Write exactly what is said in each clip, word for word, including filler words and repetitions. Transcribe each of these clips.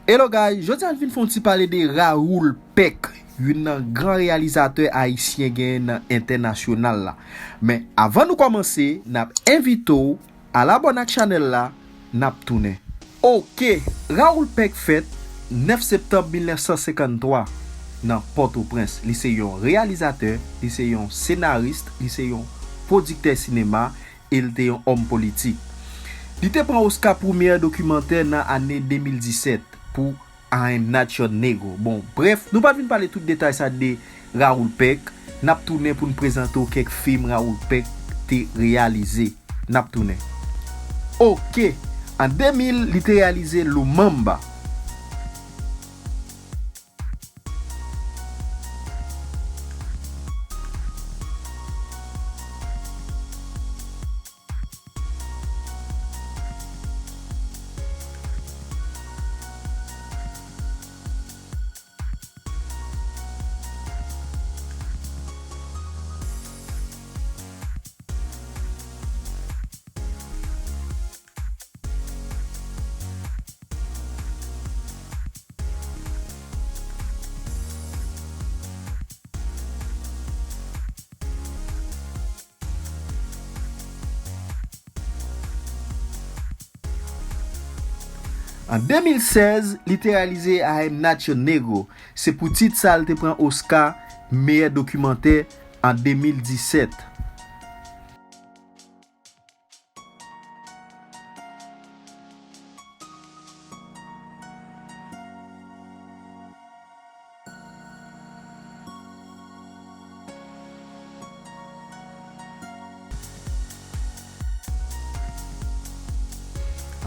Hello guys, jodi a n vin fè yon ti pale de Raoul Peck, youn nan gran reyalizatè ayisyen genyen nan entènasyonal la. Men avan nou kòmanse, n ap envite w al abòne ak chanèl la, n ap tounen. Oke, Raoul Peck fèt nèf septanm mil nèf san senkann twa nan Pòtoprens. Li se yon reyalizatè, li se yon senaris, li se yon pwodiktè sinema, e l te yon òm politik. Li te pran Oscar pou meyè dokimantè nan ane de mil disèt pou I Am Not Your Negro. Bon, brèf, nou pa t vin pale tout detay sa de Raoul Peck. N ap tounen pou n prezante w kèk fim Raoul Peck te reyalize. N ap tounen. Oke, an de mil, li te reyalize Lumumba. An de mil sèz, li te reyalize I Am Not Your Negro. Se pou tit sa l te pran Oscar meyè dokimantè an de mil disèt.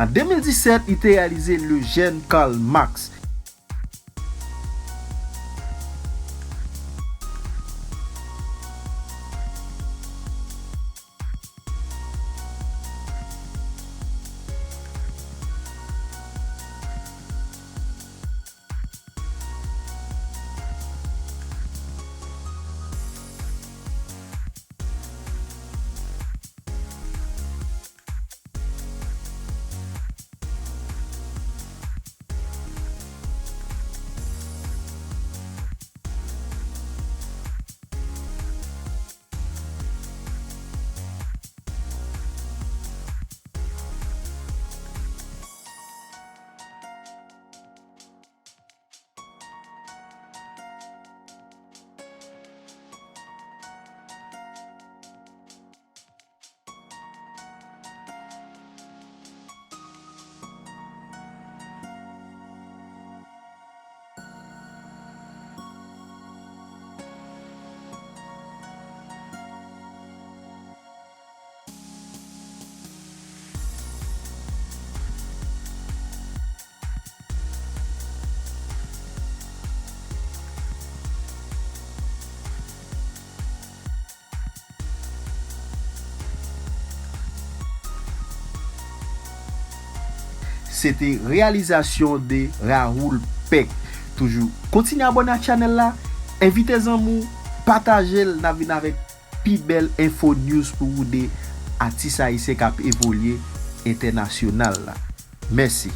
An de mil disèt, li te reyalize Le Jeune Karl Marx. Se te reyalizasyon de Raoul Peck. Toujou kontinye abòne ak chanèl la, envite zanmi w, pataje l, n ap vin avèk pi bèl enfo news pou ou de atis ayisyen k ap evolye entènasyonal la. Mèsi.